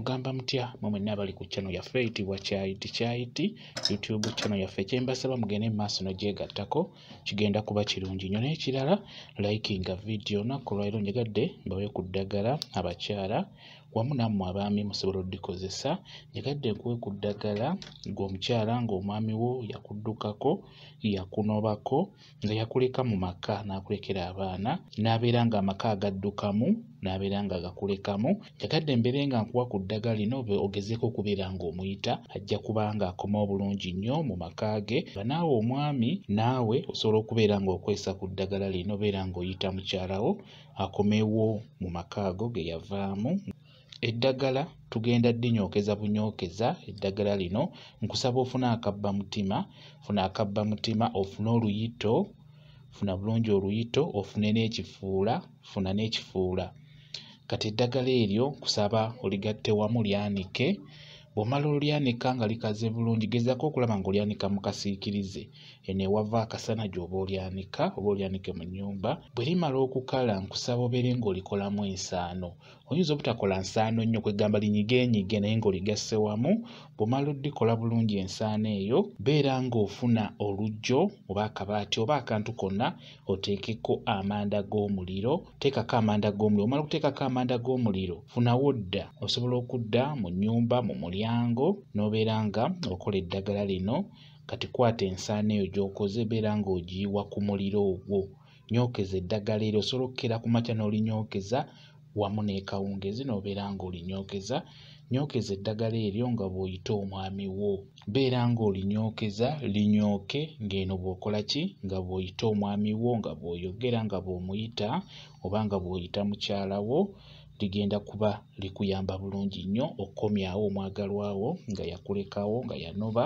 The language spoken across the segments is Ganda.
Mugamba mutya mwe mwenna abali ku channel yaffe eyitibwa Kyayiti Kyayiti YouTube channel yaffe. Kyembasaba mugende mu maaso n'ogyegattako, kigenda kuba kirungi nnyo. N'ekirala, likinga video. Olunaku olwaleero njagadde mbawe ku ddagala abakyala wamu nammwe abaami musobola oddikozesa. Njagadde nkuwe ku ddagala ng'omukyala ng'omwami wo yakuddukako, yakunobako, nga yakuleka mu maka n'akulekera abaana, n'abeera ng'amaka agaddukamu, n'abeera nga agakulekamu. Njagadde mbeere nga nkuwa ku ddagala lino ogezeeko okubeera ng'omuyita, ajja kuba ng'akomawo bulungi nnyo mu maka ge. Nga naawe omwami naawe osobola okubeera ng'okozesa ku ddagala lino, obeera ng'oyita mukyala wo akomewo mu maka ago ge yavaamu. Eddagala tugenda ddinyookeza bunyookeza. Eddagala lino nkusaba ofune akabbamutima, funa akabbamutima, ofune oluyito, funa bulungi oluyito, ofune n'ekifuula, funa n'ekifuula. Kati eddagala eryo nkusaba oligatte wamu lyanike. Bw'omala olyanika nga likaze bulungi, gezaako okulaba ng'olyanika mu kasiikirize, eno ewava akasana gy'oba olyanika, oba olyanike mu nnyumba. Bwe limala okukala nkusaba obeere ng'olikolamu ensaano. Oyinza obutakola nsaano nnyo, kwegamba linyigeenyige naye ng'oligasse wamu. Bw'omala oddikola bulungi ensaano eyo, beera ng'ofuna oluggyo oba akabaati oba akantu konna oteekeko amanda g'omuliro. Teekako amanda g'omuliro. Omala okuteekako amanda g'omuliro, funawo dda. Osobola okudda mu nnyumba mu mulyango n'obeera nga okola eddagala lino. Kati kwata ensaano eyo gy'okoze, beera ng'ogiyiwa ku muliro ogwo. Nyookeza eddagala eryo, osobola okukera ku makya n'olinyookeza wamu n'ekawungeezi n'obeera ng'olinyookeza. Nyookeza eddagala eryo nga bw'oyita omwami wo. Beera ng'olinyookeza, linyooke ng'eno bw'okola ki? Nga bw'oyita omwami wo, nga bw'oyogera, nga bw'omuyita oba nga bw'oyita mukyala wo. Ligenda kuba likuyamba bulungi nnyo okukomyawo omwagalwa wo nga yakulekawo, nga yanoba.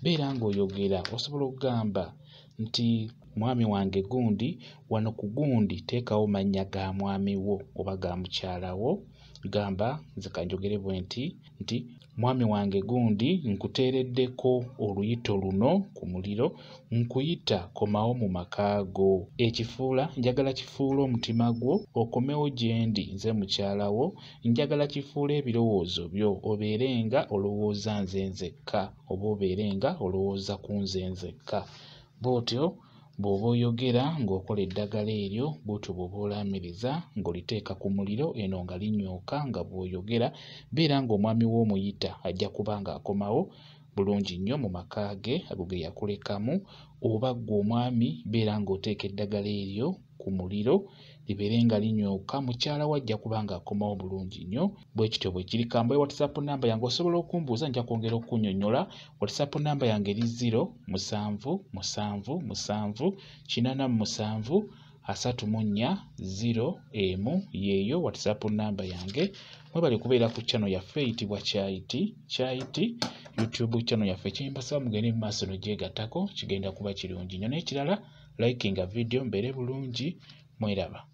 Beera ng'oyogera, osobola okugamba nti mwami wange gundi, wano ku gundi teekawo mannya ga mwami wo oba ga mukyala wo. Gamba nze kanjogere bwe nti nti mwami wange gundi, nkuteereddeko oluyito luno ku muliro, nkuyita komawo mu maka go. Ekifuula njagala kifuule omutima gwo okomewo gye ndi nze mukyala wo. Njagala kifuule ebirowoozo byo, obeere nga olowooza nze nzekka oba obeere nga olowooza ku nze nzekka. Bw'otyo bw'oba oyogera ng'okola eddagala eryo, bw'otyo bw'oba olaamiriza ng'oliteeka ku muliro eno nga linyooka nga bw'oyogera. Beera ng'omwami wo omuyita, ajja kuba ng'akomawo bulungi nnyo mu maka ge ago ge yakulekamu. Oba ggwe omwami beera ng'oteeka eddagala eryo ku muliro libeere nga linyooka, mukyala wo ajja kuba ng'akomawo bulungi nnyo. Bwe kityo bwe kiri. Kambawe WhatsApp namba yange, osobola okumbuuza, nja kwongera okukunnyonnyola. WhatsApp namba yange eri 0 7 7 7 87 34 0 1, yeeyo WhatsApp namba yange. Mwebale kubeera ku channel yaffe eyitibwa Kyayiti Kyayiti YouTube channel yaffe. Kyembasaba mugende mu maaso n'ogyegattako, kigenda kuba kirungi nnyo. N'ekirala, likinga video, mbeere bulungi, mweraba.